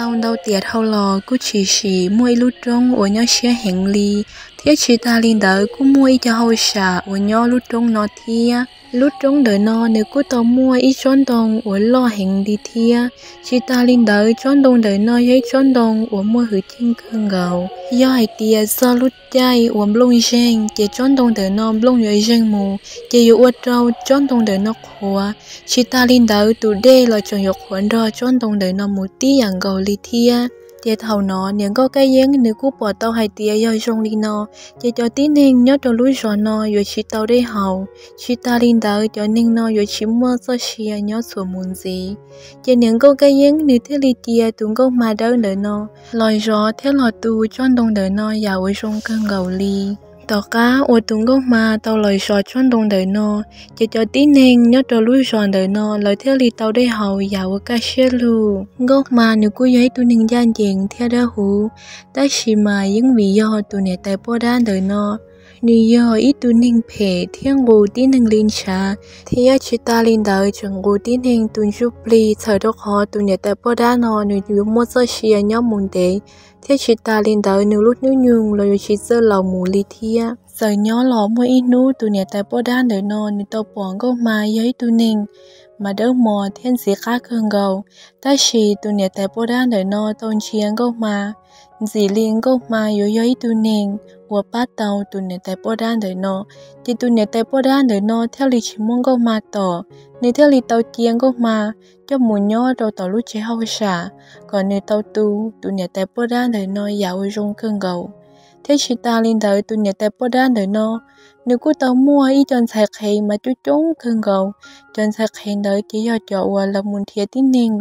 Tau ntau tiam dhau los kuj tshwm sim muaj ib lub roob uas nyob siab heev li, thiab tsis tas li ntawd kuj muaj ib co hauj sam uas nyob lub roob no thiab. Lub roob ntawm no nws kuj tau muaj ib tsob ntoo uas loj heev li thiab. Tsis tas li ntawd tsob ntoo ntawm no yog ib tsob ntoo uas muaj hwj chim kawg nkaus. Yog hais tias txog lub caij uas nplooj zeeg ces tsob ntoo ntawm no nplooj yuav zeeg mus, ces yuav ua rau tsob ntoo ntawm no qhuav. Tsis tas li ntawd tus dej los tseem yuav qhuav nrog tsob ntoo ntawm no mus tib yam nkaus li thiab. Ces thaum no niam nkauj Kab Yeeb nws kuj pom tau hais tias yog zoo li no, ces cov tib neeg nyob rau lub zos no yuav tsis tau dej haus. Tsis tas li ntawd cov neeg no yuav tsis muaj txoj sia nyob txhua mus ntxiv. Ces niam nkauj Kab Yeeb nws thiaj li cia tus nkauj hma dawb ntawm no los zov thiab los tu tsob ntoo ntawm no yam uas zoo kawg nkaus li. Tom qab uas tus nkauj hma tau los zov tsob ntoo ntawm no, ces cov tib neeg nyob rau lub zos ntawm no lawv thiaj li tau dej haus yam uas kaj siab lug. Nkauj hma nws kuj yog ib tug neeg ncaj ncees thiab dawb huv, tab sis mas yeej vim yog tus niam tais poj dab ntawm no, nws yog ib tug neeg phem thiab nqus tib neeg li ntshav, thiab tsis tas li ntawd tseem nqus tib neeg tus ntsuj plig txhawm rau qhov tus niam tais poj dab no nws yuav muaj txoj sia nyob mus ntev, thiab tsis tas li ntawd nws lub hnub nyoog los yuav tsis txawj laus mus li thiab. Txawm nyob los muaj ib hnub tus niam tais poj dab ntawm no nws tau pom nkauj hma yog ib tug neeg mas dawb mos thiab ntxiv qab kawg nkaus, tab sis tus niam tais poj dab ntawm no tau ntsia nkauj hma, ntxim li nkauj hma yuav yog ib tug neeg uas pab tau tus niam tais poj dab ntawm no. Ces tus niam tais poj dab ntawm no thiaj li tsis muab nkauj hma tom, nws thiaj li tau cia nkauj hma coj mus nyob rau tom lub tsev hauj sam, kom nws tau tu tus niam tais poj dab ntawm no yam uas zoo kawg nkaus. Thiab tsis tas li ntawd tus niam tais poj dab ntawm no, nws kuj tau muaj ib co ntxhais qhev mas coob coob kawg nkaus. Cov ntxhais qhev ntawd ces yog cov uas lawv mus nrhiav tib neeg.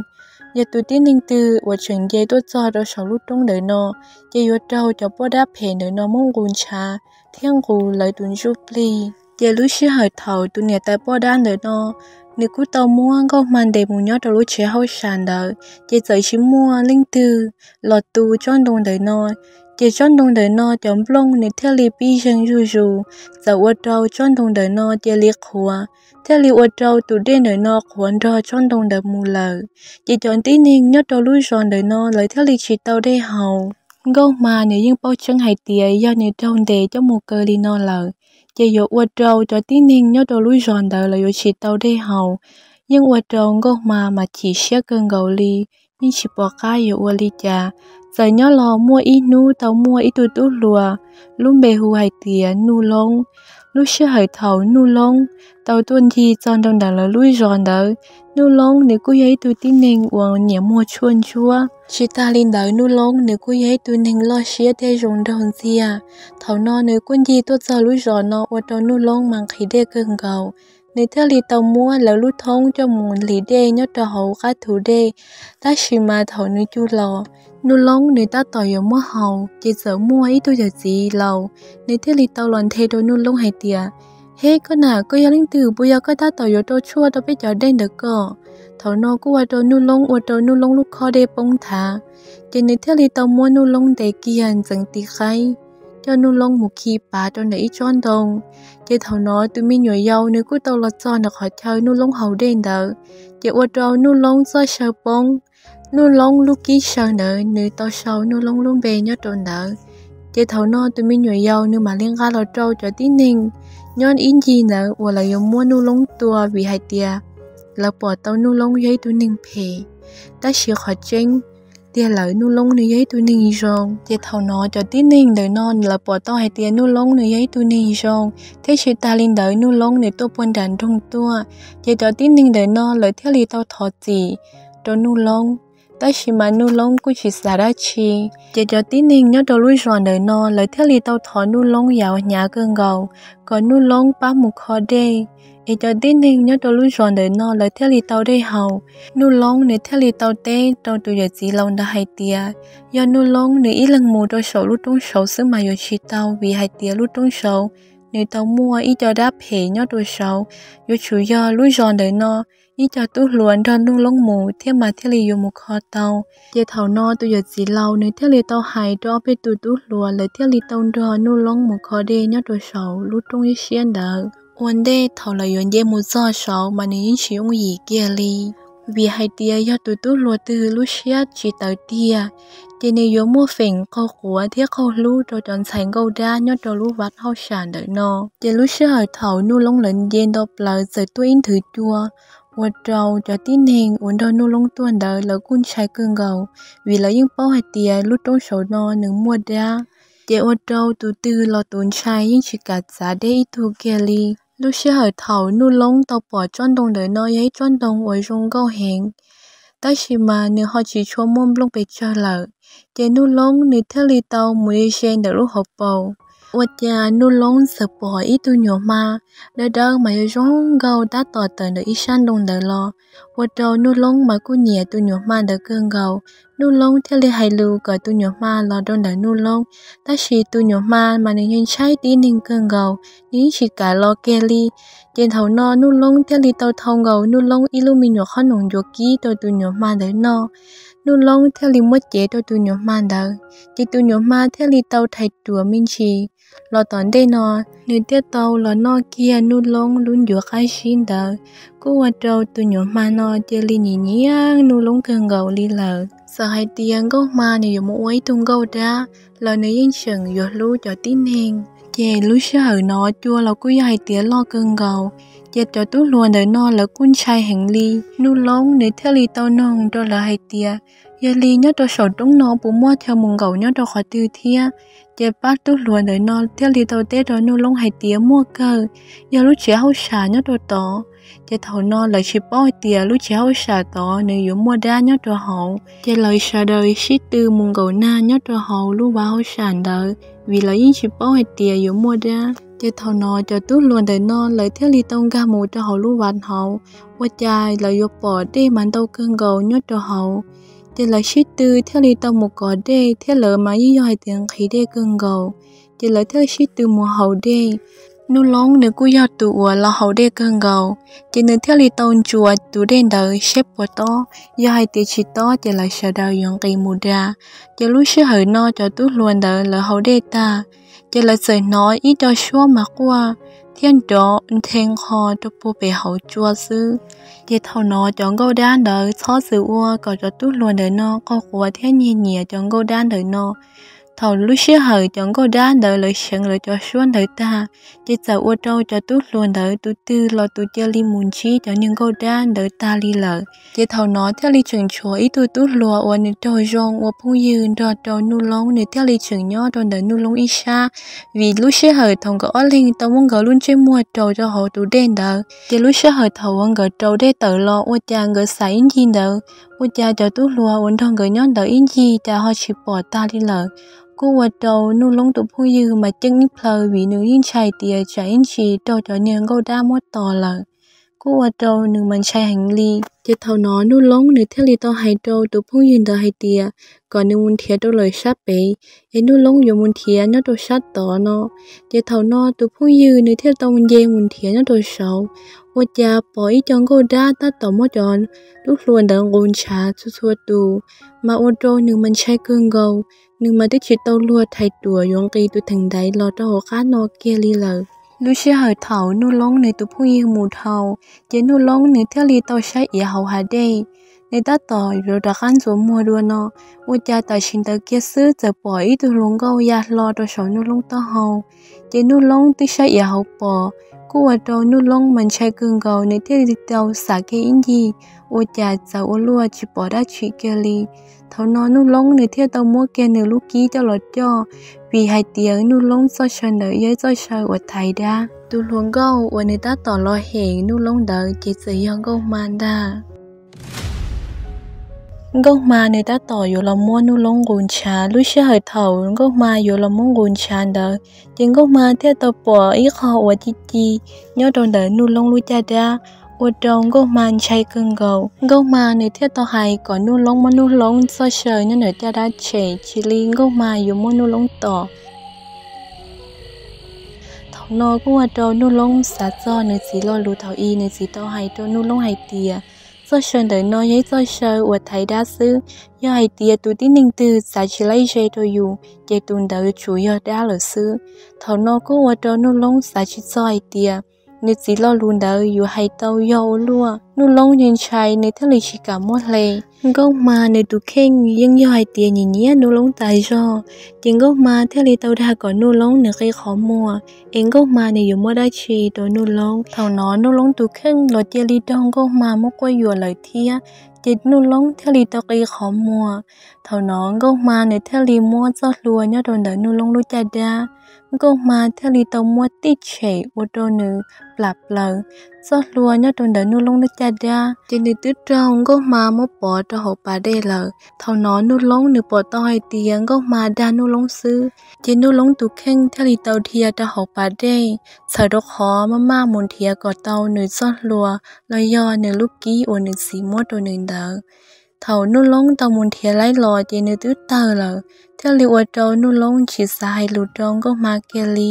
Yog tus tib neeg twg uas tseem nce tuaj txog rau saum lub roob ntawm no, ces yuav raug cov poj dab phem ntawm no muab nqus ntshav thiab nqus lawv tus ntsuj plig. Ces lub sij hawm thaum tus niam tais poj dab ntawm no, nws kuj tau muab nkauj hma ntes mus nyob rau lub tsev hauj sam ntawd, ces txawm tsis muaj leej twg los tu tsob ntoo ntawm no. Ces tsob ntoo ntawm no cov nplooj nws thiaj li pib zeeg zuj zus, txawm ua rau tsob ntoo ntawm no cia li qhuav, thiaj li ua rau tus dej ntawm no qhuav nrog tsob ntoo ntawd mus lawm. Ces cov tib neeg nyob rau lub zos ntawm no lawv thiaj li tsis tau dej haus. Nkauj hma nws yeej paub tseeb hais tias yog nws raug ntes coj mus kaw li no lawm, ces yuav ua rau cov tib neeg nyob rau lub zos ntawd lawv yuav tsis tau dej haus. Yeej ua rau nkauj hma mas chim siab kawg nkaus li, yeej tsis pom qab yuav ua li cas. Txawm nyob los muaj ib hnub tau muaj ib tug tub hluas lub npe hu hais tias Nuj Loob. Lub sij hawm thaum Nuj Loob tau tuaj ncig txog nrau ntawm lawv lub zos ntawd, Nuj Loob nws kuj yog ib tug tib neeg uas nyiam muag tshuaj ntsuab. Tsis tas li ntawd Nuj Loob nws kuj yog ib tug neeg loj siab thiab zoo nraug ntxiag. Thaum no nws kuj ncig tuaj txog lub zos no ua rau Nuj Loob mas nqhis dej kawg nkaus. Nws thiaj li tau muab lawv lub thoob coj mus hliv dej nyob rau hauv qab thu dej. Tab sis mas thaum nws cug los, Nuj Loob nws tab tom yuav muab haus, ces txawm muaj ib tug yawm txiv laus, nws thiaj li tau los nthe rau Nuj Loob hais tias, Hej koj na, koj yog leej twg? Puas yog koj tab tom yuav rau tshuaj rau peb cov dej ntawm koj? Thaum no kuj ua rau Nuj Loob, ua rau Nuj Loob lub khob dej poob thav. Ces nws thiaj li tau muab Nuj Loob ntes kiag ntxeev tis qaib, coj Nuj Loob mus khi pav rau ntawm ib tsob ntoo. Ces thaum no tus me nyuam yaus nws kuj tau los txog ntawm qhov chaw Nuj Loob haus dej ntawd, ces ua rau Nuj Loob txoj saw poob. Nuj Loob lub kib saw ntawd nws tau sau Nuj Loob lub npe nyob rau ntawd. Ces thaum no tus me nyuam yaus nws mam li nqa los rau cov tib neeg nyob ib ncig ntawd uas lawv yuav muab Nuj Loob tua vim hais tias lawv pom tau Nuj Loob yog ib tug neeg phem. Tab sis qhov tseeb tiag lawm Nuj Loob nws yog ib tug neeg zoo. Ces thaum no cov tib neeg ntawm no lawv pom tau hais tias Nuj Loob nws yog ib tug neeg zoo, thiab tsis tas li ntawd Nuj Loob nws tuaj puag nram nroog tuaj. Ces cov tib neeg ntawm no lawv thiaj li tau thov txim rau Nuj Loob. Tab sis mas Nuj Loob kuj tsis xav dab tsi. Ces cov tib neeg nyob rau lub zos ntawm no lawv thiaj li tau thov Nuj Loob yam uas hnyav kawg nkaus, kom Nuj Loob pab mus kho dej. Es cov tib neeg nyob rau lub zos ntawm no lawv thiaj li tau dej haus. Nuj Loob nws thiaj li tau teb rau tus yawm txiv laus ntawd hais tias, yog Nuj Loob nws ib leeg mus rau saum lub roob saud xwb mas yuav tsis tau, vim hais tias lub roob saud nws tau muaj ib co dab phem nyob rau saud. Yuav tsum yog lub zos ntawm no ib co tub hluas nrog Nuj Loob mus thiab mas thiaj li yuav mus kho tau. Ces thaum no tus yawm txiv laus nws thiaj li tau hais rau ob peb tus tub hluas, lawv thiaj li tau nrog Nuj Loob mus kho dej nyob rau saum lub roob ib siab ntawd. Ua ntej thaum lawv yuav nce mus txog saud mas nws yeej tsis yooj yim kiag li. vim hais tias yog tus tub hluas twg lub siab tsis tawv tiag, ces nws yuav muaj feem qaug quav thiab qaug hlub rau cov ntxhais nkauj dab nyob rau lub vaj hauj sam ntawm no. Ces lub sij hawm thaum Nuj Loob lawv nce nto plaws txawm tuaj ib nthwv cua, ua rau cov tib neeg uas nrog Nuj Loob tuaj ntawd lawv kuj ntshai kawg nkaus, vim lawv yeej paub hais tias lub roob saud no nws muaj dab. Ces ua rau tus twg los tus ntshai yeej tsis kam txav deb ib tug kiag li. Lub sij hawm thaum Nuj Loob tau pom tsob ntoo ntawm no yog ib tsob ntoo uas zoo nkauj heev, tab sis mas nws ho tsis tshua muaj nplooj pes tsawg lawm. Ces Nuj Loob nws thiaj li tau mus ze ze ntawm lub hauv paus. Ua cas Nuj Loob txawm pom ib tug nyuam hma dawb dawb mas yog zoo nkauj tab tom tawm ntawm ib sab ntoo ntawd los, ua rau Nuj Loob mas kuj nyiam tus nyuam hma ntawd kawg nkaus. Nuj Loob thiaj li hais lus kom tus nyuam hma los rau ntawm Nuj Loob, tab sis tus nyuam hma mas nws yeej ntshai tib neeg kawg nkaus, nws yeej tsis kam los kiag li. Ces thaum no Nuj Loob thiaj li tau thau nkaus Nuj Loob ib lub me nyuam qhob noom ncuav kib rau tus nyuam hma ntawd noj. Nuj Loob thiaj li muab cev rau tus nyuam hma ntawd, ces tus nyuam hma thiaj li tau rhais ruam me ntsis. Los tom ntej no, nws thiaj tau los noj kiag Nuj Loob lub ncuav qab zib ntawd, kuj ua rau tus nyuam hma no cia li nyiam nyiam Nuj Loob kawg nkaus li lawm. Txawm hais tias nkauj hma nws yuav mus ua ib tug nkauj dab los nws yeej tseem yuav hlub cov tib neeg. Ces lub sij hawm no cua los kuj yog hais tias loj kawg nkaus, ces cov tub hluas ntawm no lawv kuj ntshai heev li. Nuj Loob nws thiaj li tau noog rau lawv hais tias, yog li nyob rau saum roob no puas muaj chaw mus nkaum nyob rau qhov twg thiab? Ces pab tub hluas ntawm no thiaj li tau teb rau Nuj Loob hais tias muaj kawg, yog lub tsev hauj sam nyob rau tod. Ces thaum no lawv tsis paub hais tias lub tsev hauj sam tod nws yuav muaj dab nyob rau hauv, ces lawv sawv daws sib tw mus nkaum nag nyob rau hauv lub vaj hauj sam ntawd, vim lawv yeej tsis paub hais tias yuav muaj dab. Ces thaum no cov tub hluas ntawm no lawv thiaj li tau nkag mus rau hauv lub vaj hauv, ua cas lawv yuav pom dej mas ntau kawg nkaus nyob rau hauv. Ces lawv sib tw thiaj li tau mus kov dej, thiab lawv mas yeej yog hais tias nqhis dej kawg nkaus, ces lawv thiaj sib tw mus haus dej. Nuj Loob nws kuj yog tus uas los haus dej kawg nkaus, ces nws thiaj li tau ntsuas tus dej ntawd saib puas tob, yog hais tias tsis tob ces lawv sawv daws yuav nqis mus da. Ces lub sij hawm no cov tub hluas ntawd lawv haus dej tag, ces lawv txawm hnov ib co suab mas quaj thiab nrov nthe nqho rau puag pem hauv tsua xwb. Ces thaum no cov nkauj dab ntawd txhob txwm ua kom cov tub hluas ntawm no qaug quav thiab nyiag nyiam cov nkauj dab ntawm no. Thaum lub sij hawm cov nkauj dab ntawd lawv seev lawv cov suab ntawd tag, ces txawm ua rau cov tub hluas ntawd tus twg los tus cia li mus ntsib cov niag nkauj dab ntawd tag li lawm. Ces thaum no thiaj li tseem tshuav ib tug tub hluas uas nws raug zoo ua phooj ywg nrog rau Nuj Loob, nws thiaj li tseem nyob rau ntawm Nuj Loob ib sab. Vim lub sij hawm thaum nkawd ob leeg tau muab nkawd lub ntsej muag rau rau hauv tus dej ntawd, ces lub sij hawm thaum uas nkawd rau dej tawm los ua cas nkawd xav ib ncig ntawd, ua cas cov tub hluas uas nrog nkawd nyob ntawd ib ncig cas ho tsis pom tag li lawm. Kuj ua rau Nuj Loob tus phooj ywg mas ceeb ib plhaw vim nws yeej ntshai tias tsam ib ntsis raug cov niag nkauj dab muab tom lawm. Kuj ua rau nws mas ntshai heev li. Ces thaum no Nuj Loob nws thiaj li tau hais rau tus phooj ywg ntawd hais tias kom nws mus nrhiav rau lawm sab pem, es Nuj Loob yuav mus nrhiav nyob rau sab tod no. Ces thaum no tus phooj ywg nws thiaj tau nce mus nrhiav nyob rau saud, ua cas pom ib co nkauj dab tab tom muab cov tub hluas ntawd nqus ntshav txhua txhua tus, mas ua rau nws mas ntshai kawg nkaus. Nws mas twb tsis tau luag rhais ruam yuav nqis tus theem ntaiv los rau hauv qab no kiag li lawm. Lub sij hawm thaum Nuj Loob nws tus phooj ywg mus dhau, ces Nuj Loob nws thiaj li tau saib iav hauv hav dej. Nws tab tom yuav rov qab ntxuav muag dua no, ua cas tam sim ntawd kiag xwb txawm pom ib tug hluas nkauj ya hlo rau saum Nuj Loob taub hau. Ces Nuj Loob twb saib iav hauv pom, kuj ua rau Nuj Loob mas ntshai kawg nkaus, nws thiaj li tau xav kiag ib ncig, ua cas txawm ua luaj tsis pom dab tsi kiag li. Thaum no Nuj Loob nws thiaj tau muab kiag nws lub kib coj los coj, vim hais tias Nuj Loob txoj saw ntawd yog ib txoj saw uas thaiv dab. Tus hluas nkauj uas nws tab tom los hem Nuj Loob ntawd ces txawm yog nkauj hma ntag. Nkauj hma nws tab tom yuav los muab Nuj Loob nqus ntshav. Lub sij hawm thaum nkauj hma yuav los muab nqus ntshav ntawd, ces nkauj hma thiaj tau pom ib qho uas ci ci nyob rau ntawm Nuj Loob lub caj dab, ua rau nkauj hma ntshai kawg nkaus. Nkauj hma nws thiaj tau hais kom Nuj Loob muab Nuj Loob txoj saw nyob ntawm caj dab tshem, tsis li nkauj hma yuav muab Nuj Loob tom. Thaum no kuj ua rau Nuj Loob xav txog nws txiv lo lus thaum ub, nws txiv tau hais rau Nuj Loob hais tias txoj saw ntawm no yog ib txoj saw uas thaiv dab xwb, yog hais tias tus tib neeg twg txav tsis laib ze rau yus, ces tus ntawd tsuas yog dab lawm xwb. Thaum no kuj ua rau Nuj Loob xav tsis txog hais tias nws txiv lo lus ntawd yuav hais tau yog ua luaj. Nuj Loob ntshai ntshai, nws thiaj li tsis kam muab hle. Nkauj Hma nws tus kheej yeej yog hais tias nyiam nyiam Nuj Loob tas zog, ces Nkauj Hma thiaj li tau dag kom Nuj Loob nws qi qhov muag, es Nkauj Hma nws yuav muab dab tsi rau Nuj Loob. Thaum no Nuj Loob tus kheej los cia li raug Nkauj Hma muab quab yuam lawm thiab, ces Nuj Loob thiaj li tau qi qhov muag. Thaum no Nkauj Hma nws thiaj li muab txoj hlua nyob rau ntawm Nuj Loob lub caj dab. Nkauj Hma thiaj li tau muab tij tshem ua rau nws plam plaws txoj hlua nyob rau ntawm Nuj Loob lub caj dab, ces nws twb raug Nkauj Hma muab pov rau hauv pas dej lawm. Thaum no Nuj Loob nws pom tau hais tias Nkauj Hma dag Nuj Loob xwb, ces Nuj Loob tus kheej thiaj li tau dhia rau hauv pas dej, txhawm rau qhov maj maj mus nrhiav kom tau nws txoj hlua los yog nws lub kib uas nws txiv muab rau nws ntawd. Thaum Nuj Loob tau mus nrhiav laib los ces nws twb tawg lawm, thiaj li ua rau Nuj Loob tsis xav hais lus rau Nkauj Hma kiag li.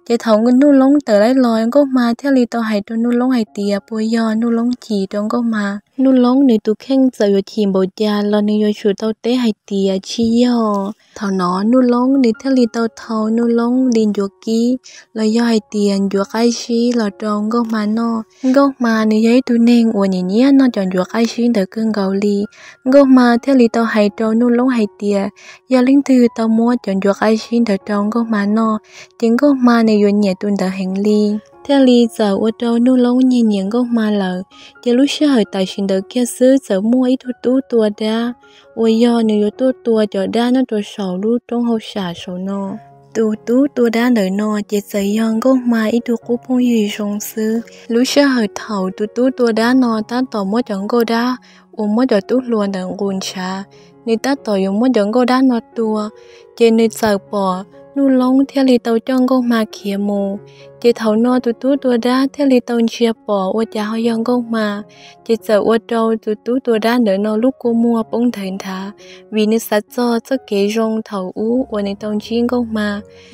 Ces thaum Nuj Loob tawm laib los, Nkauj Hma thiaj li tau hais rau Nuj Loob hais tias puas yog Nuj Loob chim rau Nkauj Hma. Nuj Loob nws tus kheej txawm yuav chim npaum cas los nws yuav tsum tau teb hais tias tsis yog. Thaum no Nuj Loob nws thiaj li tau thau Nuj Loob li ncuav kib los yog hais tias ncuav qab zib los rau Nkauj Hma noj. Nkauj Hma nws yog ib tug neeg uas nyiam nyiam noj cov ncuav qab zib ntawd kawg nkaus li. Nkauj Hma thiaj li tau hais rau Nuj Loob hais tias yog leej twg tau muab cov ncuav qab zib ntawd rau Nkauj Hma noj, ces Nkauj Hma nws yuav nyiam tus ntawd heev li. Thiaj li txawm ua rau Nuj Loob nyiag nyiam Nkauj Hma lawm. Ces lub sij hawm tam sim ntawd kiag xwb txawm muaj ib tug tub tua dab uas yog nws yuav tuaj tua cov dab nyob rau saum lub roob hauj sam saum no. Tus tub tua dab ntawm no ces txawm yog Nkauj Hma ib tug qub phooj ywg zoo xwb. Lub sij hawm thaum tus tub tua dab no tab tom muab cov nkauj dab uas muab cov tub hluas ntawd nqus ntshav, nws tab tom yuav muab cov nkauj dab no tua, ces nws txawm pom Nuj Loob thiaj li tau coj Nkauj Hma khiav mus. Ces thaum no tus tub tua dab thiaj li tau ntsia pom ua cas ho yog Nkauj Hma, ces txawm ua rau tus tub tua dab ntawm no lub kua muag poob nthaws nthav, vim nws xav txog txoj kev zoo thaum ub uas nws tau ntsib Nkauj Hma.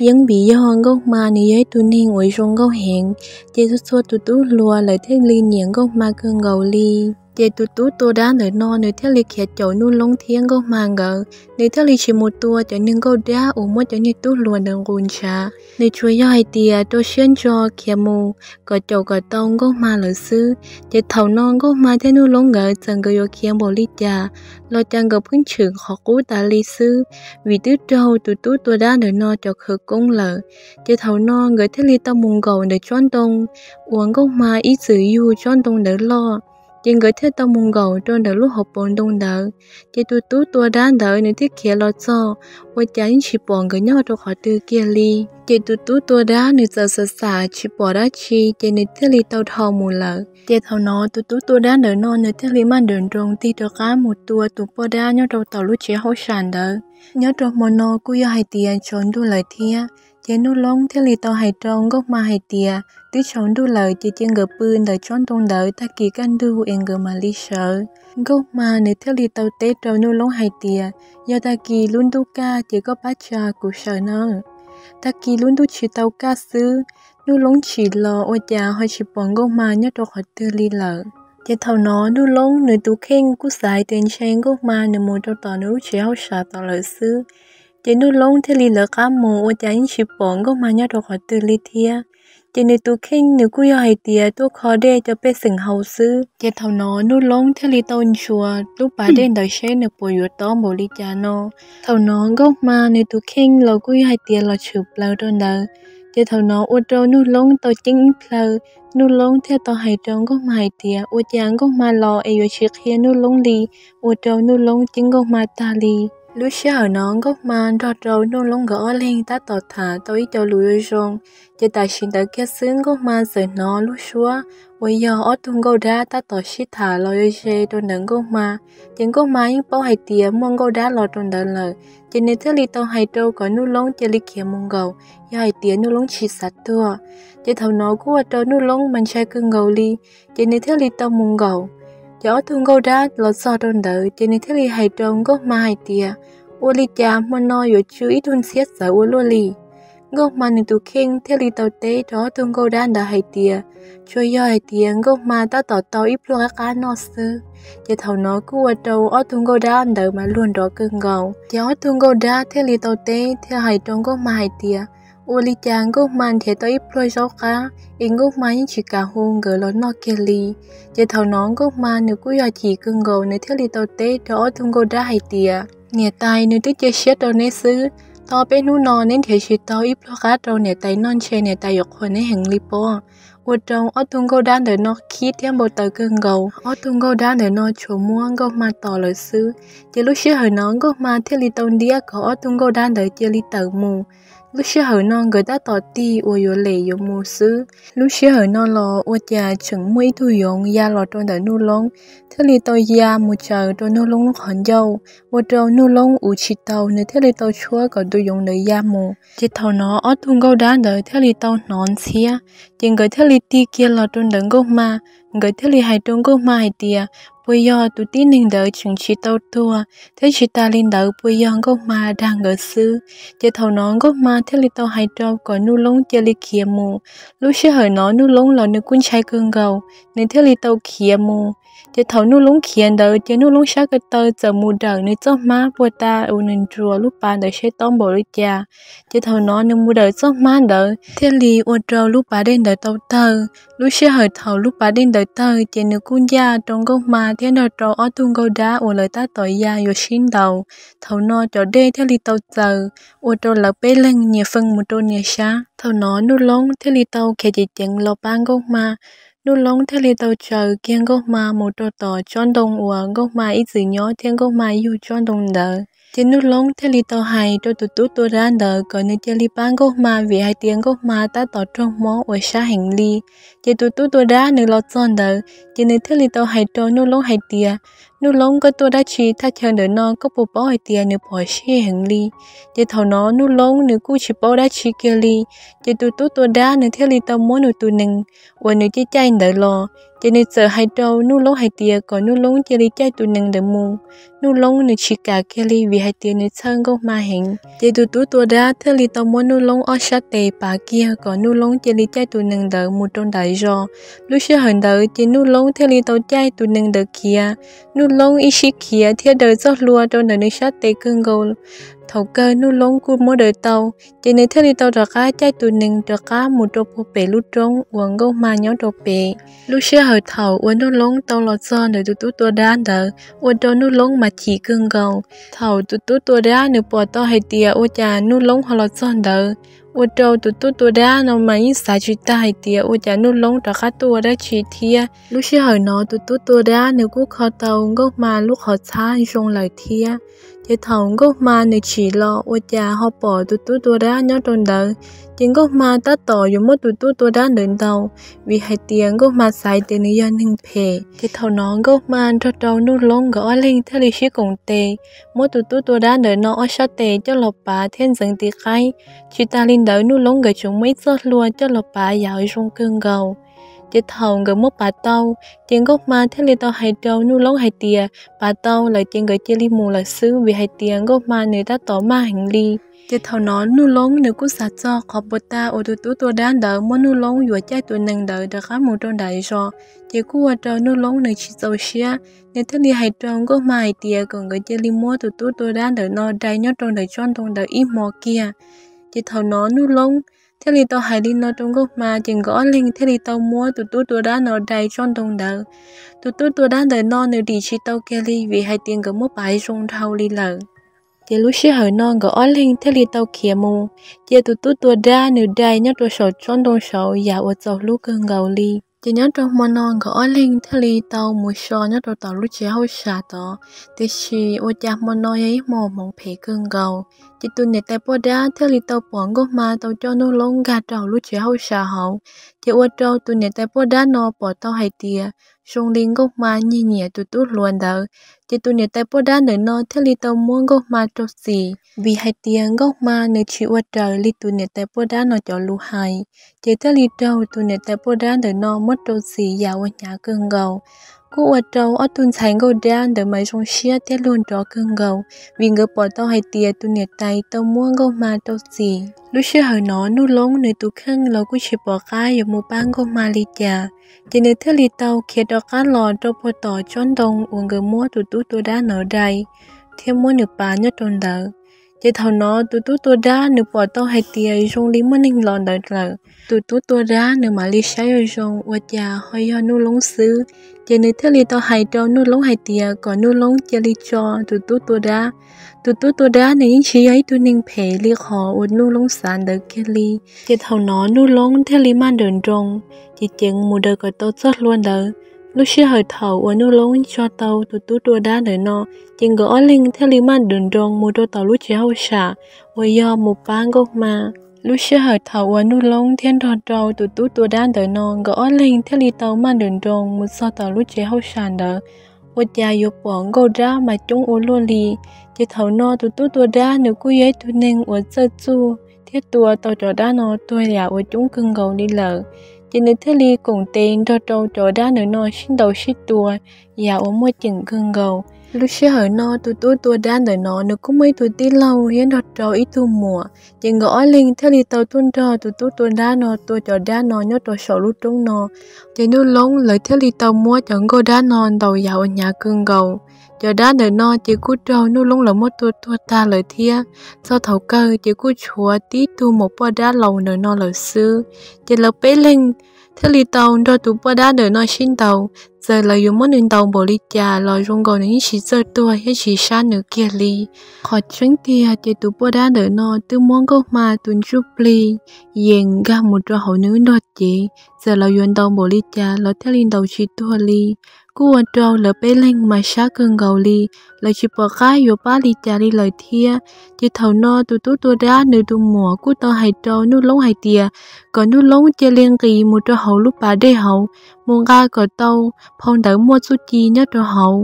Yeeb vim yog Nkauj Hma nws yog ib tug neeg uas zoo nkauj heev, ces txhua txhua tus tub hluas lawv thiaj li nyiam Nkauj Hma kawg nkaus li. Ces tus tub tua dab ntawm no nws thiaj li khiav caum Nuj Loob thiab Nkauj Hma nkawd, nws thiaj li tsis mus tua cov niag nkauj dab uas muab cov niag tub hluas ntawd nqus ntshav. Nws tsuas yog hais tias rau siab ntso khiav mus kom caum kom tau Nkauj Hma lawm xwb. Ces thaum no Nkauj Hma thiab Nuj Loob nkawd txawm nkawd yuav khiav npaum li cas los cas nkawd pheej tshwm qhov qub tas li xwb, vim twb raug tus tub tua dab ntawm no cov khawv koob lawm. Ces thaum no nkawd thiaj li tau mus nkaum ntawm tsob ntoo uas Nkauj Hma ib txwm yug tsob ntoo ntawd loj. Ces nkawd thiaj tau mus nkaum rau ntawm lub hauv paus ntoo ntawd. Ces tus tub tua dab ntawd nws thiaj khiav los txog, ua cas yeej tsis pom nkawd nyob rau qhov twg kiag li. Ces tus tub tua dab nws txawm xav xav tsis pom dab tsi, ces nws thiaj li tau dhau mus lawm. Ces thaum no tus tub tua dab ntawm no nws thiaj li maj nroos nroos tig rov qab mus tua tus poj dab nyob rau tom lub tsev hauj sam ntawd. Nyob rau hmo no kuj yog hais tias tsaus ntuj lawm thiab, ces Nuj Loob thiaj li tau hais rau Nkauj Hma hais tias twb tsaus ntuj lawm ces cia nkawd pw ntawm tsob ntoo ntawd, tag kis kaj ntug es nkawd mam li sawv. Nkauj Hma nws thiaj li tau teb rau Nuj Loob hais tias yog tag kis lub ntuj kaj ces koj pab tsa kuv sawv nawb. Tag kis lub ntuj tsis tau kaj xwb, Nuj Loob tsim los ua cas ho tsis pom Nkauj Hma nyob rau qhov twg li lawm. Ces thaum no Nuj Loob nws tus kheej kuj xav hais tias ntshe Nkauj Hma nws mus rau tom nws lub tsev hauj sam tom lawm xwb. Ces Nuj Loob thiaj li lawv qab mus ua cas yeej tsis pom Nkauj Hma nyob rau qhov twg li thiab. Ces nws tus kheej nws kuj yog hais tias tuaj kho dej cov pej xeem haus xwb. Ces thaum no Nuj Loob thiaj li tau ntsuas lub pas dej ntawd seb nws puas yuav tob npaum li cas no. Thaum no Nkauj Hma nws tus kheej los kuj yog hais tias los tshwm plaws rau ntawd. Ces thaum no ua rau Nuj Loob tau ceeb ib plhaw, Nuj Loob thiaj tau hais rau Nkauj Hma hais tias ua cas Nkauj Hma los es yuav tsis qhia Nuj Loob li, ua rau Nuj Loob ceeb Nkauj Hma tag li. Lub sij hawm no Nkauj Hma nrog rau Nuj Loob nkawd ob leeg tab tom tham tau ib co lus zoo zoo. Ces tam sim ntawd kiag xwb Nkauj Hma txawm hnov lub suab uas yog ob tug nkauj dab tab tom sib tham los ze rau ntawm Nkauj Hma. Ces Nkauj Hma yeej paub hais tias muaj nkauj dab los rau ntawd lawm, ces nws thiaj li tau hais rau kom Nuj Loob cia li khiav mus nkaum, yog hais tias Nuj Loob tsis xav tuag. Ces thaum no kuj ua rau Nuj Loob mas ntshai kawg nkaus li, ces nws thiaj li tau mus nkaum. Ces ob tug nkauj dab los txog rau ntawd ces nws thiaj li hais rau Nkauj Hma hais tias ua li cas hmo no yuav tsw ib tug ntxhiab txawv ua luaj li. Nkauj Hma nws tus kheej thiaj li tau teb rau ob tug nkauj dab ntawd hais tias tsuas yog hais tias Nkauj Hma tab tom tau ib pluag qab qab noj xwb. Ces thaum no kuj ua rau ob tug nkauj dab ntawd mas luag nrov kawg nkaus. Ces ob tug nkauj dab thiaj li tau teb thiaj hais rau Nkauj Hma hais tias Ua li cas Nkauj Hma nrhiav tau ib pluag zaub qab es Nkauj Hma yeej tsis kam hu nkawd los noj kiag li. Ces thaum no Nkauj Hma nws kuj yog chim kawg nkaus, nws thiaj li tau teb rau ob tug nkauj dab hais tias, Niam tais, nws twb cia siab rau neb xwb. Tau peb hnub no neb nrhiav tsis tau ib pluag qab rau niam tais noj, ntshe niam tais yuav qhuas neb heev li pob. Ua rau ob tug nkauj dab ntawm no khib thiab npau taws kawg nkaus. Ob tug nkauj dab ntawm no tsuas muab Nkauj Hma tos lawm xwb. Ces lub sij hawm no Nkauj Hma thiaj li tau ntiab kom ob tug nkauj dab ntawd cia li tawm mus. Lub sij hawm no nkawd tab tom tig uas yuav lem yuav mus xwb. Lub sij hawm no los ua cas tseem muaj ib tug yoov ya los rau ntawm Nuj Loob, thiaj li tau ya mus tsaws rau Nuj Loob lub qhov ncauj, ua rau Nuj Loob uv tsis tau, nws thiaj li tau tshuab kom tus yoov ntawd ya mus. Ces thaum no ob tug nkauj dab ntawd thiaj li tau hnov ntxhiab, ces nkawd thiaj li tig kiag los rau ntawm Nkauj Hma. Nkawd thiaj li hais rau Nkauj Hma hais tias, Puas yog tus tib neeg ntawd tseem tsis tau tuag, thiab tsis tas li ntawd puas yog Nkauj Hma dag nkawd xwb? Ces thaum no Nkauj Hma thiaj li tau hais rau kom Nuj Loob cia li khiav mus. Lub sij hawm no Nuj Loob los nws kuj ntshai kawg nkaus, nws thiaj li tau khiav mus. Ces thaum Nuj Loob khiav ntawd ces Nuj Loob sab ko taw txawm mus dawm nws txoj hmab puag ta uas nws nruas lub pas ntawd seb tob npaum li cas. Ces thaum no nws mus dawm txoj hmab ntawd thiaj li ua rau lub pas dej ntawd tau tawg. Lub sij hawm thaum lub pas dej ntawd tawg ces nws kuj ncaj rau Nkauj Hma thiab nrog rau ob tug nkauj dab uas lawv tab tom ya yuav sib ntaus. Thaum no cov dej thiaj li tau txaws, ua rau lawv peb leeg nyias feej mus rau nyias sab. Thaum no Nuj Loob thiaj li tau khiav ceev ceev los pab Nkauj Hma. Nuj Loob thiaj li tau tsaws kiag Nkauj Hma mus rau tom tsob ntoo uas Nkauj Hma ib txwm nyob thiab Nkauj Hma yug tsob ntoo ntawd. Ces Nuj Loob thiaj li tau hais rau tus tub tua dab ntawd kom nws cia li pab Nkauj Hma, vim hais tias Nkauj Hma tab tom raug mob uas sab heev li. Ces tus tub tua dab nws los txog ntawd ces nws thiaj li tau hais rau Nuj Loob hais tias, Nuj Loob, koj tuaj dab tsi thaj chaw ntawm no, koj puas paub hais tias nws phom sij heev li? Ces thaum no Nuj Loob nws kuj tsis paub dab tsi kiag li. Ces tus tub tua dab nws thiaj li tau muab nws tus nees uas nws caij caij ntawd los, ces nws txawm hais rau Nuj Loob hais tias kom Nuj Loob cia li caij tus nees ntawd mus. Nuj Loob nws tsis kam kiag li vim hais tias nws txhawj Nkauj Hma heev. Ces tus tub tua dab thiaj li tau muab Nuj Loob ob sab tes pav kiag kom Nuj Loob cia li caij tus nees ntawd mus rau nram zos. Lub sij hawm ntawd ces Nuj Loob thiaj li tau caij tus nees ntawd khiav. Nuj Loob ib sib khiav thiab daws txoj hlua rau ntawm nws sab tes kawg nkaus. Thaum kawg Nuj Loob kuj muab daws tau, ces nws thiaj li tau rov qab caij tus nees rov qab mus rau puag pem lub roob uas Nkauj Hma nyob rau pem. Lub sij hawm thaum uas Nuj Loob tau los txog ntawm tus tub tua dab ntawd ua rau Nuj Loob mas chim kawg nkaus. Thaum tus tub tua dab nws pom tau hais tias ua cas Nuj Loob ho los txog ntawd, ua rau tus tub tua dab no mas yeej xav tsis tag hais tias ua cas Nuj Loob rov qab tuaj ua dab tsi thiab. Lub sij hawm no tus tub tua dab nws kuj kho tau Nkauj Hma lub qhov txhab zoo lawm thiab. Ces thaum Nkauj Hma nws tsim los ua cas ho pom tus tub tua dab nyob rau ntawd. Ces Nkauj Hma tab tom yuav muab tus tub tua dab ntawd ntaus, vim hais tias Nkauj Hma xaiv tias nws yog neeg phem. Ces thaum no Nkauj Hma nrog rau Nuj Loob nkawd ob leeg thiaj li sib koom tes muab tus tub tua dab ntawm no ob sab tes coj los pav thiab ntxeev tiv qaib. Tsis tas li ntawd Nuj Loob nkawd tseem muaj ib txoj hlua coj los pav yam zoo kawg nkaus. Ces thaum nkawd muab pav tau, ces Nkauj Hma thiaj li tau hais rau Nuj Loob hais tias pav tau lawm ces nkawd cia li mus lawm xwb, vim hais tias Nkauj Hma nws tab tom maj heev li. Ces thaum no Nuj Loob nws kuj xav txog qhov puas tag uas tus tub tua dab ntawd muab Nuj Loob yuav caij tus nees ntawd rov qab mus rau nram zos, ces kuj ua rau Nuj Loob nws tsis txaus siab. Nws thiaj li hais rau Nkauj Hma hais tias kom nkawd cia li muab tus tub tua dab ntawm no dai nyob rau ntawm tsob ntoo ntawd ib hmo kiag. Ces thaum no Nuj Loob thiaj li tau hais li no rau Nkauj Hma, ces nkawd ob leeg thiaj li tau muab tus tub tua dab no dai tsob ntoo ntawd. Tus tub tua dab ntawm no nws dim tsis tau kiag li vim hais tias nkawd muab pav zoo dhau li lawm. Ces lub sij hawm no nkawd ob leeg thiaj li tau khiav mus, cia tus tub tua dab nws dai nyob rau saum tsob ntoo saud yam uas txaus hlub kawg nkaus li. Ces nyob rau hmo no nkawd ob leeg thiaj li tau mus so nyob rau tom lub tsev hauj sam tod, tiam sis ua cas hmo no yog ib hmo hmoov phem kawg nkaus. Ces tus niam tais poj dab thiaj li tau pom Nkauj Hma tau coj Nuj Loob nkag rau hauv lub tsev hauj sam hauv, ces ua rau tus niam tais poj dab no pom tau hais tias zoo li Nkauj Hma nyiag nyiam tus tub hluas ntawd. Ces tus niam tais poj dab ntawm no thiaj li tau muab Nkauj Hma rau txim, vim hais tias Nkauj Hma nws tsis ua raws li tus niam tais poj dab no cov lus hais, ces thiaj li raug tus niam tais poj dab ntawm no muab rau txim yam uas hnyav kawg nkaus. Kuj ua rau ob tug ntxhais nkauj dab ntawd mas zoo siab thiab luag nrov kawg nkaus, vim nkawd pom tau hais tias tus niam tais tau muab Nkauj Hma rau txim. Lub sij hawm no Nuj Loob nws tus kheej los kuj tsis pom qab yuav mus pab Nkauj Hma li cas, ces nws thiaj li tau khiav rov qab los rau puag tom tsob ntoo uas nkawd muab tus tub tua dab no dai thiab muab nws pav nyob rau ntawd. Ces thaum no tus tub tua dab nws pom tau hais tias zoo li muaj neeg los ntawd lawm. Tus tub tua dab nws mam li saib zoo zoo ua cas ho yog Nuj Loob xwb. Ces nws thiaj li tau hais rau Nuj Loob hais tias kom Nuj Loob cia li tso tus tub tua dab. Tus tub tua dab nws yeej tsis yog ib tug neeg phem li qhov uas Nuj Loob xav ntawd kiag li. Ces thaum no Nuj Loob thiaj li maj nrawm nroos, ces ceev mus daws kom tau txoj hlua ntawd. Lub sij hawm thaum uas Nuj Loob tso tau tus tub tua dab ntawm no, ces nkawd ob leeg thiaj li maj nrawm nroos mus rau tom lub tsev hauj sam uas yog mus pab Nkauj Hma. Lub sij hawm thaum uas Nuj Loob thiab nrog rau tus tub tua dab ntawm no, nkawd ob leeg thiaj li tau maj nrawm nroos mus txog tom lub tsev hauj sam ntawd, ua cas yuav pom nkauj dab mas coob ua luaj li. Ces thaum no tus tub tua dab nws kuj yog ib tug neeg uas txawj txuj thiab tua tau cov dab no tuag yam uas coob kawg nkaus li lawm. Ces nws thiaj li koom tes nrog rau cov dab ntawm no sib ntaus sib tua yam uas muaj ceem kawg nkaus. Lub sij hawm no tus tub tua dab ntawm no nws kuj muaj ib tug tij laug thiab nrog rau ib tug muam, ces nkawd ob leeg thiaj li tau tuaj nrog tus tub tua dab no tua cov dab no nyob rau saum lub roob no. Ces Nuj Loob lawv thiaj li tau muab cov nkauj dab no ntaus yam uas hnyav kawg nkaus. Cov dab ntawm no ces kuj raug Nuj Loob lawv muab tua tuag tag lawm thiab. Txog thaum kawg ces kuj tshuav tib tug maum poj dab laus ntawm no lawm xwb. Ces lawv peb leeg thiaj li tau nrog tus poj dab ntawm no sib ntaus. Txawm lawv yuav muab nws ntaus npaum li cas los zoo nkaus nws yeej tsis txawj tuag thiab tsis sab nws kiag li. Qhov tseeb tiag ces tus poj dab ntawm no twb muab Nkauj Hma tus ntsuj plig yees nkag mus rau hauv nws lub nrog cev. Txawm lawv yuav ntaus npaum li cas los thiaj li ntaus tsis tuag li. Kuj ua rau lawv peb leeg mas sab kawg nkaus li, lawv tsis pom qab yuav pab li cas li lawm thiab. Ces thaum no tus tub tua dab nws tus muam kuj tau hais rau Nuj Loob hais tias kom Nuj Loob cia li nqis mus rau hauv lub pas dej hauv, mus nqa kom tau phau ntawv muaj txuj ci nyob rau hauv.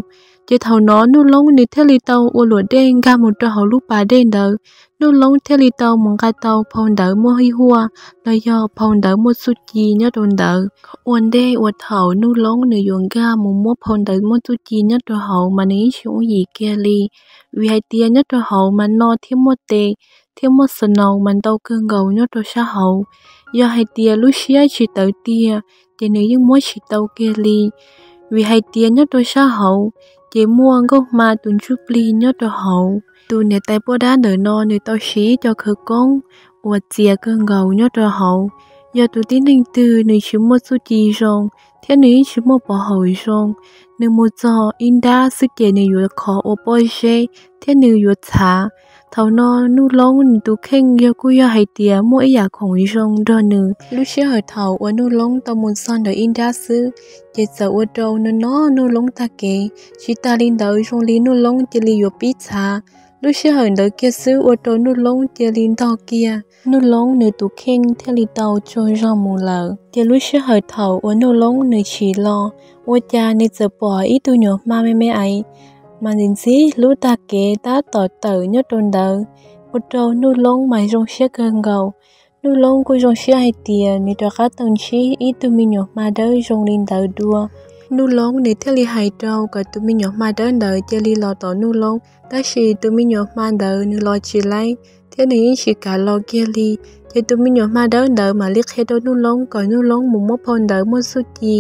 Ces thaum no Nuj Loob nws thiaj li tau ua luam dej nkag mus rau hauv lub pas dej ntawd. Nuj Loob thiaj li tau mus nqa tau phau ntawv muaj ib huaj los yog phau ntawv muaj txuj ci nyob rau ntawd. Ua ntej uas thaum Nuj Loob nws yuav nkag mus muab phau ntawv muaj txuj ci nyob rau hauv mas nws yeej tsis yooj yim kiag li, vim hais tias nyob rau hauv mas no thiab muaj tes thiab muaj snow mas ntau kawg nkaus nyob rau sab hauv. Yog hais tias lub siab tsis tawv tiag ces nws yeej muab tsis tau kiag li, vim hais tias nyob rau sab hauv ces muaj Nkauj Hma tus ntsuj plig nyob rau hauv. Tus niam tais poj dab ntawm no nws tau siv ib co khawv koob uas txias kawg nkaus nyob rau hauv. Yog tus tib neeg twg nws tsis muaj txuj ci zoo thiab nws yeej tsis muaj pov haum zoo, nws mus txog ib nrab xwb ces nws yuav khov ua pob zeb thiab nws yuav txhav. Thaum no Nuj Loob nws tus kheej yog kuj yog hais tias muaj ib yam khoom zoo nrog nws. Lub sij hawm thaum uas Nuj Loob tau mus txog ntawm ib nrab xwb, ces txawm ua rau no no Nuj Loob tag kev. Tsis tas li ntawd zoo li Nuj Loob cia li yuav pib txhav. Lub sij hawm ntawd kiag xwb ua rau Nuj Loob cia li ntog kiag, Nuj Loob nws tus kheej thiaj li tau tsaug zog mus lawm. Ces lub sij hawm thaum uas Nuj Loob nws tsim los, ua cas nws txawm pom ib tug nyuam hma me me aiv mas ntxim ntxim hlub tag kev tab tom tawm nyob rau ntawd, ua rau Nuj Loob mas zoo siab kawg nkaus. Nuj Loob kuj zoo siab hais tias nws rov qab tau ntsib ib tug me nyuam hma dawb zoo li ntawd dua. Nuj Loob nws thiaj li hais rau kom tus me nyuam hma dawb ntawd cia li los tom Nuj Loob, tab sis tus me nyuam hma ntawd nws los tsis laib thiab nws yeej tsis kam los kiag li. Ces tus me nyuam hma dawb ntawd mam li qhia rau Nuj Loob kom Nuj Loob mus muab phau ntawv muaj txuj ci.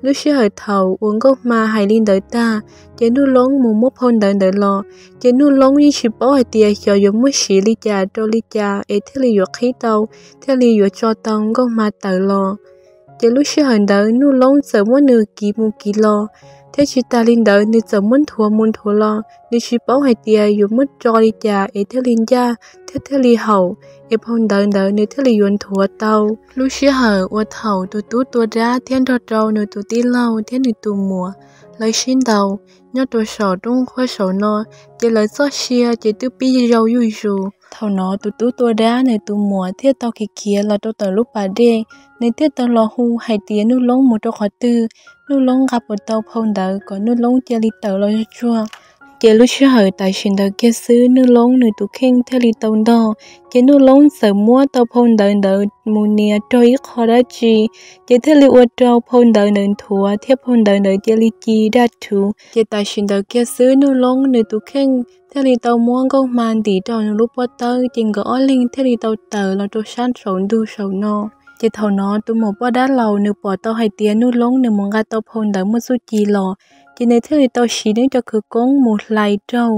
Lub sij hawm thaum uas Nkauj Hma hais li ntawd tag, ces Nuj Loob mus muab phau ntawv ntawd los, ces Nuj Loob yeej tsis paub hais tias xyov yuav muab siv li cas rau li cas es thiaj li yuav qhib tau, thiaj li yuav tso tau Nkauj Hma tawm los. Ces lub sij hawm ntawd Nuj Loob txawm muab nws kiv mus kiv los, thiab tsis tas li ntawd nws txawm muab nthuav mus nthuav los, nws tsis paub hais tias yuav muab tso li cas es thiaj li ncaj thiab thiaj li haum, es phau ntawv ntawd nws thiaj li yuav nthuav tau. Lub sij hawm uas thaum tus tub tua dab thiab nrog rau nws tus tij laug thiab nws tus muam lawv sib ntaus nyob rau saum roob qhuab saum no, ces lawv txoj sia ces twb pib zaum zuj zus. Thaum no tus tub tua dab nws tus muam thiaj tau khiav khiav los rau tom lub pas dej, nws thiaj tau los hu hais tias Nuj Loob mus rau qhov twg, Nuj Loob nqa puas tau phau ntawv kom Nuj Loob cia li tawm los tsuag tsuag. Ces lub sij hawm tam sim ntawd kiag xwb Nuj Loob nws tus kheej thiaj li tau ntog, ces Nuj Loob txawm muab tau phau ntawv ntawd mus nias raug ib qho dab tsi, ces thiaj li ua rau phau ntawv ntawd nthuav thiab phau ntawv ntawd cia li ci daj rhuv. Ces tam sim ntawd kiag xwb Nuj Loob nws tus kheej thiaj li tau muab Nkauj Hma ntim rau nws lub pob tawb, ces nkawd ob leeg thiaj li tau tawm los rau sab saum ntug saum no. Ces thaum no tus maum poj dab laus nws pom tau hais tias Nuj Loob nws mus nqa tau phau ntawv muaj txuj ci los, ces nws thiaj li tau siv nws cov khawv koob mus hlais raug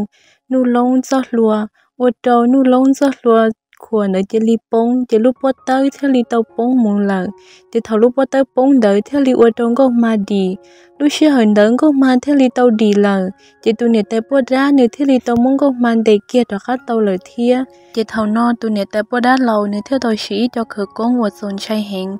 Nuj Loob txoj hlua, ua rau Nuj Loob txoj hlua khuam ntawd cia li poob, ces lub pob tawb thiaj li tau poob mus lawm. Ces thaum lub pob tawb poob ntawd thiaj li ua rau Nkauj Hma dim. Lub sij hawm ntawd Nkauj Hma thiaj li tau dim lawm, ces tus niam tais poj dab nws thiaj li tau muab Nkauj Hma ntes kiag rov qab tau lawm thiab. Ces thaum no tus niam tais poj dab laus nws thiaj tau siv ib co khawv koob uas txaus ntshai heev,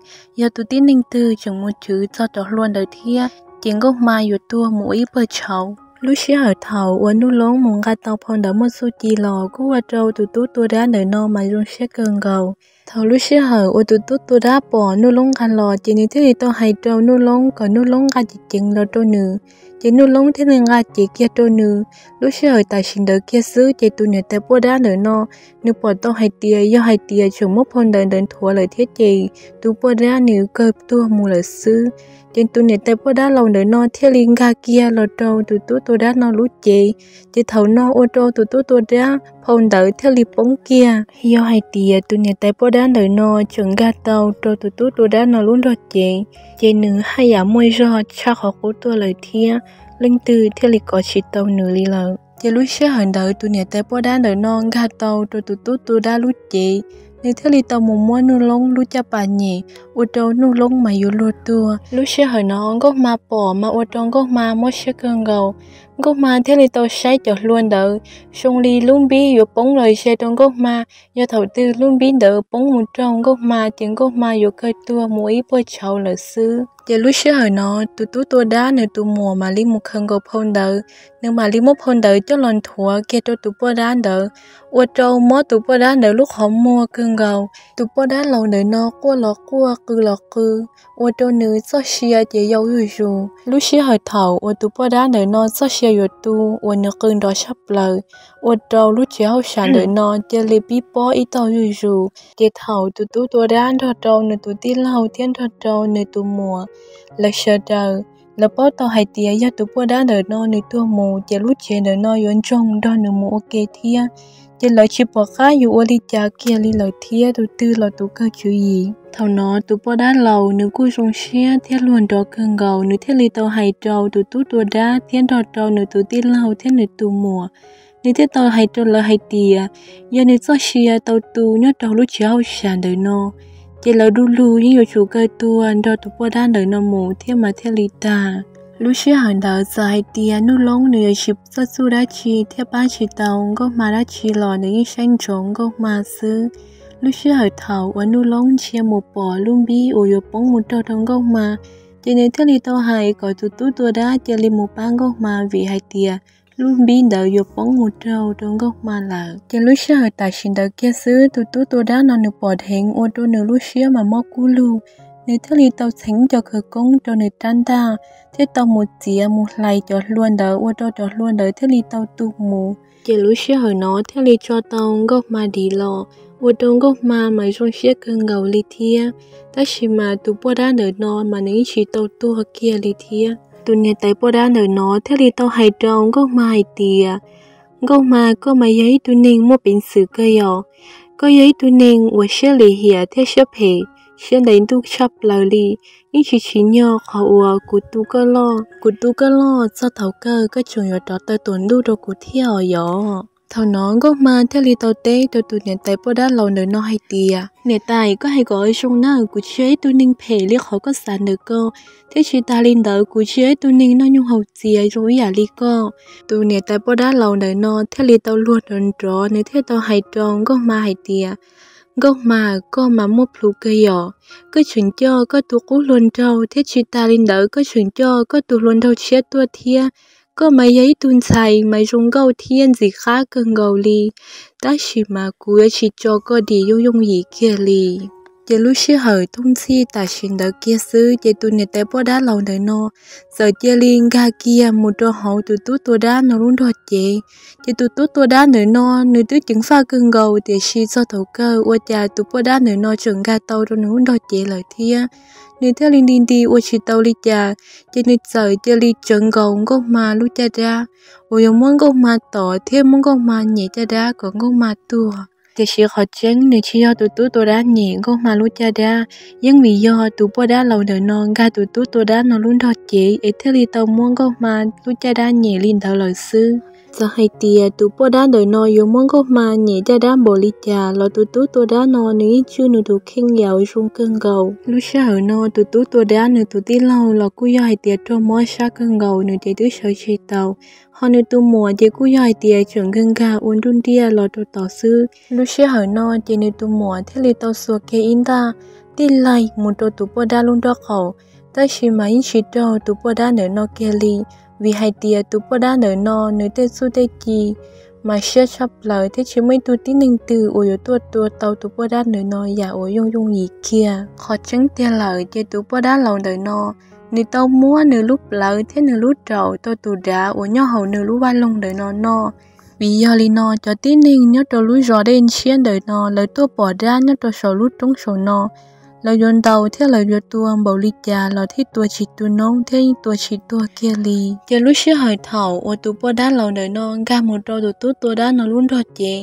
yog tus tib neeg twg tseem mus chwv txog cov hlua ntawd thiab, ces Nkauj Hma yuav tuag mus ua ib pawg tshauv. Lub sij hawm thaum uas Nuj Loob mus nqa tau phau ntawv muaj txuj ci los kuj ua rau tus tub tua dab ntawm no mas zoo siab kawg nkaus. Thaum lub sij hawm uas tus tub tua dab pom Nuj Loob nqa los, ces nws thiaj li tau hais rau Nuj Loob kom Nuj Loob nqa ceev ceev los rau nws, ces Nuj Loob thiaj li nqa cev kiag rau nws. Lub sij hawm tam sim ntawd kiag xwb, ces tus niam tais poj dab ntawm no nws pom tau hais tias yog hais tias tseem muab phau ntawv ntawd nthuav lawm thiab, ces tus poj dab nws kawg tuag mus lawm xwb. Ces tus niam tais poj dab laus ntawm no thiaj li nkag kiag los rau tus tub tua dab no lub cev, ces thaum no ua rau tus tub tua dab phau ntawv thiaj li poob kiag. Yog hais tias tus niam tais poj dab ntawm no tseem nkag tau rau tus tub tua dab no lub nrog cev, ces nws haj yam muaj zog tshaj qhov qub tuaj lawm thiab, leej twg thiaj li kov tsis tau nws li lawm. Ces lub sij hawm ntawd tus niam tais poj dab ntawm no nkag tau rau tus tub tua dab lub cev, nws thiaj li tau mus muab Nuj Loob lub caj pas nyem, ua rau Nuj Loob mas yuav luag tuag. Lub sij hawm no Nkauj Hma pom mas ua rau Nkauj Hma mob siab kawg nkaus. Nkauj Hma thiaj li tau saib cov hlua ntawd zoo li lub npib yuav poob los ze rau Nkauj Hma. Yog thaum twg lub npib ntawd poob mus raug Nkauj Hma, ces Nkauj Hma yuav kawg tuag mus ib pawg tshauv lawm xwb. Ces lub sij hawm no tus tub tua dab nws tus muam mam li mus khaws nkaus phau ntawv, nws mam li muab phau ntawv coj los nthuav kiag rau tus poj dab ntawd, ua rau mob tus poj dab ntawd lub qhov muag kawg nkaus. Tus poj dab laus ntawm no quaj los quaj, qw los qw, ua rau nws txoj sia ces yau zuj zus. Lub sij hawm thaum uas tus poj dab ntawm no txoj sia yuav tu uas nws qw nrov tshaj plaws, ua rau lub tsev hauj sam ntawm no cia li pib pob ib tog zuj zus. Ces thaum tus tub tua dab nrog rau nws tus tij laug thiab nrog rau nws tus muam, lawv sawv daws, lawv paub tau hais tias yog tus poj dab ntawm no nws tuag mus, ces lub tsev ntawm no yuav ntsoog nrog nws mus ua ke thiab. Ces lawv tsis pom qab yuav ua li cas kiag li lawm thiab, tus twg los tus kawg tswv yim. Thaum no tus poj dab laus nws kuj zoo siab thiab luag nrov kawg nkaus, nws thiaj li tau hais rau tus tub tua dab thiab nrog rau nws tus tij laug thiab nws tus muam. Nws thiaj tau hais rau lawv hais tias, yog nws txoj sia tau tu nyob rau lub tsev hauj sam ntawm no, ces lawv du lug yeej yuav tsum kawg tuag nrog tus poj dab ntawm no mus thiab mas thiaj li tag. Lub sij hawm ntawd txawm hais tias Nuj Loob nws yuav tsis txawj txuj dab tsi thiab pab tsis tau Nkauj Hma dab tsi los nws yeej saib ntsoov Nkauj Hma xwb. Lub sij hawm thaum uas Nuj Loob ntsia mus pom lub npib uas yuav poob mus raug rau Nkauj Hma, ces nws thiaj li tau hais kom tus tub tua dab cia li mus pab Nkauj Hma vim hais tias lub npib ntawd yuav poob mus raug rau Nkauj Hma lawm. Ces lub sij hawm tam sim ntawd kiag xwb, tus tub tua dab no nws pom dheev ua rau nws lub siab mas mob kub lug. Nws thiaj li tau txheev cov khawv koob rau nws rab ntaj, thiaj tau mus txiav mus hlais cov hlua ntawd ua rau cov hlua ntawd thiaj li tau tu mus. Ces lub sij hawm no thiaj li tso tau Nkauj Hma dim los, ua rau Nkauj Hma mas zoo siab kawg nkaus li thiab. Tab sis mas tus poj dab ntawm no mas nws yeej tsis tau tuag kiag li thiab. Tus niam tais poj dab ntawm no thiaj li tau hais rau Nkauj Hma hais tias, Nkauj Hma, koj mas yog ib tug neeg muaj peev xwm kawg yom. Koj yog ib tug neeg uas siab lim hiam thiab siab phem, siab ntev ntuj tshaj plaws li. Yeej tsis tsim nyog qhov uas kuv tu koj loj, kuv tu koj loj txog thaum kawg koj tseem yuav rov taw tuam ntuj rau kuv thiab os yom. Thaum no Nkauj Hma thiaj li tau teb rau tus niam tais poj dab laus ntawm no hais tias, niam tais, koj hais kom zoo na, kuv tsis yog ib tug neeg phem li qhov koj xav ntawm ko, thiab tsis tas li ntawd kuv tsis yog ib tug neeg noj nyuj haus txias zoo ib yam li koj. Tus niam tais poj dab laus ntawm no thiaj li tau luag nrov nrov, nws thiaj tau hais rau Nkauj Hma hais tias, Nkauj Hma, koj mas muaj plhus kawg yom. Koj tseem coj koj tus qub hluas nraug, thiab tsis tas li ntawd koj tseem coj koj tus hluas nraug tshiab tuaj thiab. Koj mas yog ib tug ntxhais mas zoo nkauj thiab ntxim qab kawg nkaus li, tab sis mas kuv yuav tsis tso koj dim yooj yooj yim kiag li. Ces lub sij hawm tooj txhij tam sim ntawd kiag xwb, ces tus niam tais poj dab laus ntawm no txawm cia li nkag kiag mus rau hauv tus tub tua dab no lub nrog cev. Ces tus tub tua dab ntawm no nws twb ceev faj kawg nkaus, tiam sis txog thaum kawg ua cas tus poj dab ntawm no tseem nkag tau rau nws lub nrog cev lawm thiab. Nws thiaj li nti nti ua tsis tau li cas, ces nws txawm cia li tsawv nkaus Nkauj Hma lub caj dab, uas yuav muab Nkauj Hma tom thiab muab Nkauj Hma nyem caj dab kom Nkauj Hma tuag. Tiam sis qhov tseeb nws tsis yog tus tub tua dab nyem Nkauj Hma lub caj dab, yeej vim yog tus poj dab laus ntawm no nkag tus tub tua dab no lub nrog cev es thiaj li tau muab Nkauj Hma lub caj dab nyem li ntawd lawm xwb. Txawm hais tias tus poj dab ntawm no yuav muab Nkauj Hma nyem caj dab npaum li cas los tus tub tua dab no nws yeej tswj nws tus kheej yam uas zoo kawg nkaus. Lub sij hawm no tus tub tua dab nws tus tij laug los kuj yog hais tias raug mob sab kawg nkaus, nws ces twb sawv tsis tau. Ho nws tus muam ces kuj yog hais tias tseem nkag nkag ua nruj nriaj los rau tod xwb. Lub sij hawm no ces nws tus muam thiaj li tau xuas kiag ib ntaj tij laig mus rau tus poj dab lub nrob qaum, tab sis mas yeej tsis raug tus poj dab ntawm no kiag li, vim hais tias tus poj dab ntawm no nws tej txuj tej ci mas siab tshaj plaws thiab tsis muaj ib tug tib neeg twg uas yuav tuaj tua tau tus poj dab ntawm no yam uas yooj yooj yim kiag. Qhov tseeb tiag lawm ces tus poj dab laus ntawm no nws tau muab nws lub plawv thiab nws lub raum rau tus dav uas nyob hauv nws lub vaj loog ntawm no noj. Vim yog li no cov tib neeg nyob rau lub zos Dej Ntshiab ntawm no lawv tuaj pom dab nyob rau saum lub roob saum no, lawv yuav ntaus thiab lawv yuav tua npaum li cas los thiaj tua tsis tu noob thiab yeej tua tsis tuag kiag li. Ces lub sij hawm thaum uas tus poj dab laus ntawm no nkag mus rau tus tub tua dab no lub nrog cev,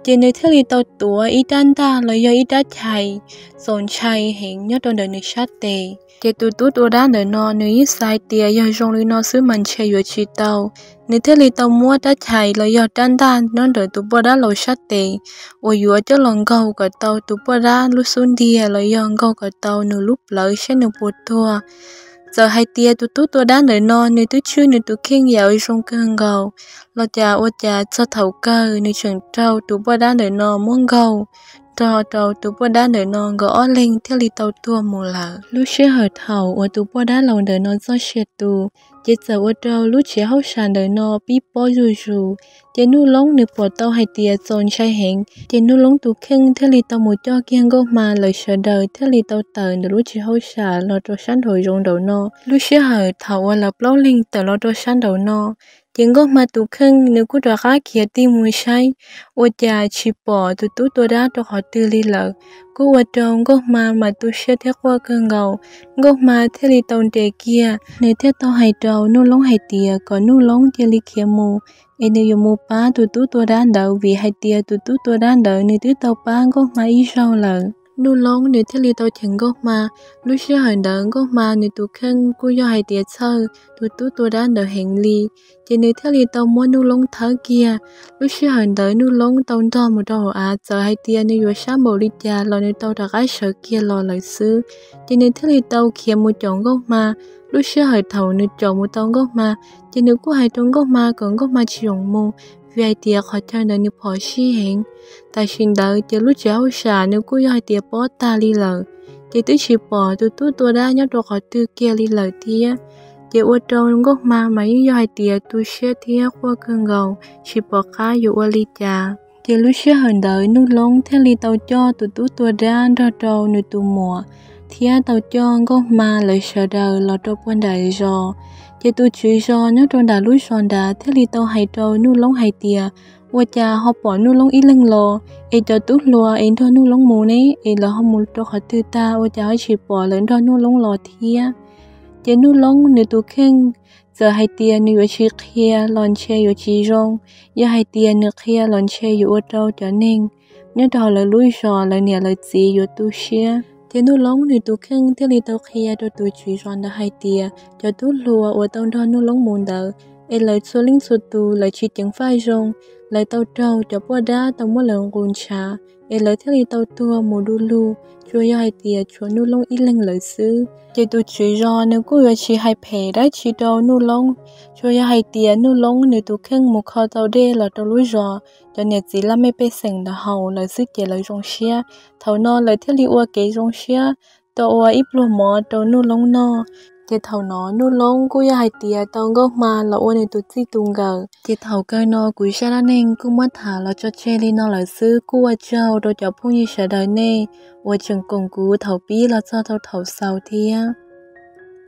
ces nws thiaj li tau tuav ib rab ntaj los yog ib rab chais txaus ntshai heev nyob rau ntawm nws sab tes. Ces tus tub tua dab ntawm no nws yeej xav hais tias yog zoo li no xwb mas ntshe yuav tsis tau, nws thiaj li tau muab rab chais los yog rab ntaj nyob ntawm tus poj dab laus sab tes uas yuav coj los nkaug kom tau tus poj dab lub xub ntiag los yog nkaug kom tau nws lub plawv saib nws puas tuag. Txawm hais tias tus tub tua dab ntawm no nws twb tswj nws tus kheej yam uas zoo kawg nkaus los cas ua cas txog thaum kawg nws tseem raug tus poj dab ntawm no muab nkaug nrog rau tus poj dab ntawm no nkawd ob leeg thiaj li tau tuag mus lawm. Lub sij hawm thaum uas tus poj dab laus ntawm no txoj sia tu, ces txawm ua rau lub tsev hauj sam ntawm no pib pob zuj zus. Ces Nuj Loob nws pom tau hais tias txaus ntshai heev, ces Nuj Loob tus kheej thiaj li tau mus coj kiag Nkauj Hma lawv sawv daws thiaj li tau tawm ntawm lub tsev hauj sam los rau sab nraum zoov nraum no. Lub sij hawm thaum uas lawv plaub leeg tawm los rau sab nraum no, ces Nkauj Hma tus kheej nws kuj rov qab khiav tig mus saib, ua cas tsis pom tus tub tua dab rau qhov twg li lawm. Kuj ua rau Nkauj Hma mas tu siab thiab quaj kawg nkaus. Nkauj Hma thiaj li tau nres kiag, nws thiaj tau hais rau Nuj Loob hais tias kom Nuj Loob cia li khiav mus, es nws yuav mus pab tus tub tua dab ntawd, vim hais tias tus tub tua dab ntawd nws twb tau pab Nkauj Hma ib zaug lawm. Nuj Loob nws thiaj li tau cheem Nkauj Hma. Lub sij hawm ntawd Nkauj Hma nws tus kheej kuj yog hais tias txhawj tus tub tua dab ntawd heev li, ces nws thiaj li tau muab Nuj Loob thawb kiag. Lub sij hawm ntawd Nuj Loob tau ntog mus rau hauv av, txawm hais tias nws yuav sab npaum li cas los nws tau rov qab sawv kiag los lawm xwb. Ces nws thiaj li tau khiav mus caum Nkauj Hma. Lub sij hawm thaum nws caum mus tau Nkauj Hma, ces nws kuj hais rau Nkauj Hma kom Nkauj Hma tsis txhob mus, vim hais tias qhov chaw ntawd nws phom sij heev. Tam sim ntawd ces lub tsev hauj sam nws kuj yog hais tias pob tag li lawm, ces twb tsis pom tus tub tua dab nyob rau qhov twg kiag li lawm thiab. Ces ua rau Nkauj Hma mas yeej yog hais tias tu siab thiab quaj kawg nkaus, tsis pom qab yuav ua li cas. Ces lub sij hawm ntawd Nuj Loob thiaj li tau coj tus tub tua dab nrog rau nws tus muam, thiab tau coj Nkauj Hma lawv sawv daws los rau puag nram zos. Ces tus tswv zos nyob rau nram lub zos nrad thiaj li tau hais rau Nuj Loob hais tias, ua cas ho pom Nuj Loob ib leeg los, es cov tub hluas es nrog Nuj Loob mus ne, es lawv ho mus rau qhov twg tag ua cas ho tsis pom lawv nrog Nuj Loob los thiab. Ces Nuj Loob nws tus kheej txawm hais tias nws yuav tsis qhia los ntshe yuav tsis zoo, yog hais tias nws qhia los ntshe yuav ua rau cov neeg nyob rau hauv lawv lub zos lawv niam lawv txiv yuav tu siab. Ces Nuj Loob nws tus kheej thiaj li tau qhia rau tus tswv zos ntawd hais tias cov tub hluas uas tau nrog Nuj Loob mus ntawd, es lawv txhua leej txhua tus lawv tsis ceev faj zoo, lawv tau raug cov poj dab tau muab lawv nqus ntshav, es lawv thiaj li tau tuag mus du lug, tsuas yog hais tias tshuav Nuj Loob ib leeg lawm xwb. Ces tus tswv zos nws kuj yuav tsis hais phem dab tsi rau Nuj Loob, tsuas yog hais tias Nuj Loob nws tus kheej mus kho tau dej los rau lub zos cov niam txiv laj mej pej xeem ntawd haus lawm xwb ces lawv zoo siab. Thaum no lawv thiaj li ua kev zoo siab, tau ua ib pluag mov rau Nuj Loob noj. Ces thaum no Nuj Loob kuj yog hais tias tau Nkauj Hma los ua nws tus txij tus nkawm. Ces thaum kawg no kuv zaj dab neeg kuj muab tham los tso tseg li no lawm xwb, kuj ua tsaug rau cov phooj ywg sawv daws nej uas tseem koom kuv thaum pib los txog tau thaum xaus thiab.